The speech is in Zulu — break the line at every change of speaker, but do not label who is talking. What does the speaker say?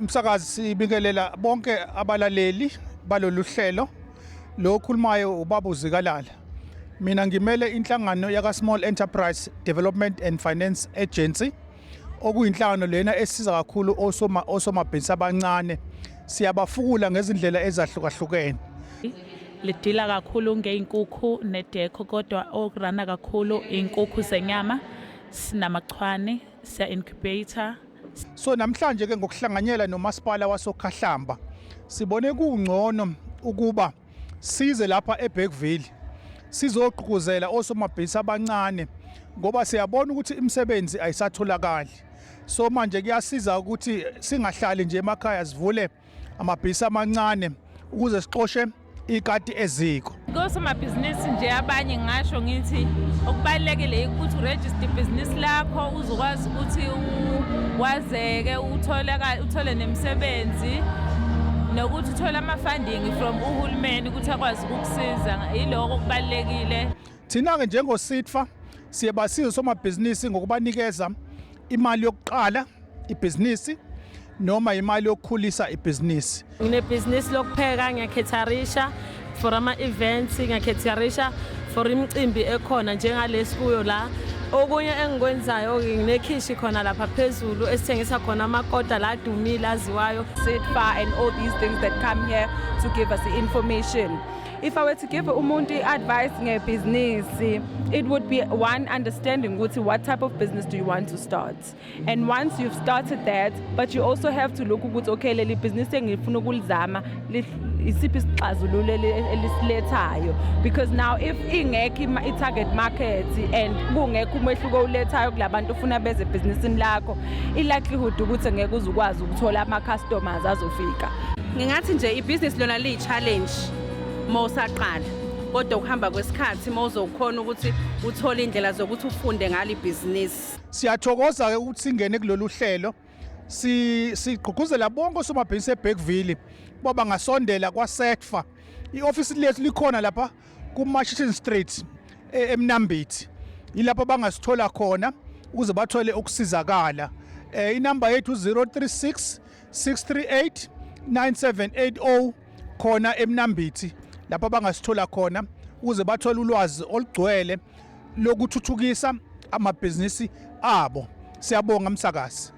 Msakazi, sibingelela bonke abalaleli balolu hlelo. Lo khulumayo ubaba uZikalala. Mina ngimele inhlangano yaka Small Enterprise Development and Finance Agency, okuyinhlangano lena esiza kakhulu osomabhizinisi abancane. Siyabafukula ngezindlela ezahlukahlukene.
Lidila kakhulu ngey'nkukhu ne-decor, kodwa okurana kakhulu iy'nkukhu zenyama. Sinamachwane, siya-incubate.
So namhlanje ke, ngokuhlanganyela nomasipala wasoKhahlamba, sibone kungcono ukuba size lapha eBergville sizogqugquzela osomabhizinisi abancane, ngoba siyabona ukuthi imisebenzi ayisatholakali. So manje kuyasiza ukuthi singahlali nje emakhaya, sivule amabhizinisi amancane ukuze sixoshe ikati eziko.
Kosomabhizinisi nje abanye, ngingasho ngithi okubalulekile ukuthi u-register ibhizinisi lakho, uzokwazi ukuthi wazeke, uthole nemisebenzi, nokuthi uthole ama-funding from uhulumeni ukuthi akwazi ukukusiza. Yiloko okubalulekile.
Thina-ke njengoSEDFA siyabasiza somabhizinisi ngokubanikeza imali yokuqala ibhizinisi noma imali yokukhulisa ibhizinisi.
Nginebhizinisi lokupheka, ngiya-caterisha for ama-events, ngiya-caterisha for imicimbi ekhona njengalesi kuyo la. Okunye engikwenzayo, nginekhishi khona lapha phezulu esithengisa khona amakota la adumile, aziwayo.
SEDFA and all these things that come here to give us the information. If I were to give umuntu advice ngebhizinisi, it would be one, understanding ukuthi what type of business do you want to start. And once you've started that, but you also have to look ukuthi, okay, leli business engifuna ukulizama, isiphi isixazululo elisilethayo, because now if ingekho i-target market and kungekho umehluko owulethayo kulabantu ufuna beze ebhizinisini lakho, i-likelihood ukuthi ngeke uze ukwazi ukuthola ama-customers azofika.
Ngingathi nje ibhizinisi lona liyi-challenge uma usaqala, kodwa ukuhamba kwesikhathi uma uzokhona ukuthi uthole indlela zokuthi ufunde ngalo ibhizinisi.
Siyathokoza ke ukuthi singene kulolu hlelo. Si sigqugquzela bonke osomabhizinisi eBergville bangasondela kwaSEDFA. I-office lethu likhona lapha ku-Mashishini Street eMnambithi. Ilapho bangasithola khona ukuze bathole ukusizakala. Inamba yethu 036 638 9780, khona eMnambithi lapho bangasithola khona ukuze bathole ulwazi olugcwele lokuthuthukisa amabhizinisi abo. Siyabonga, msakazi.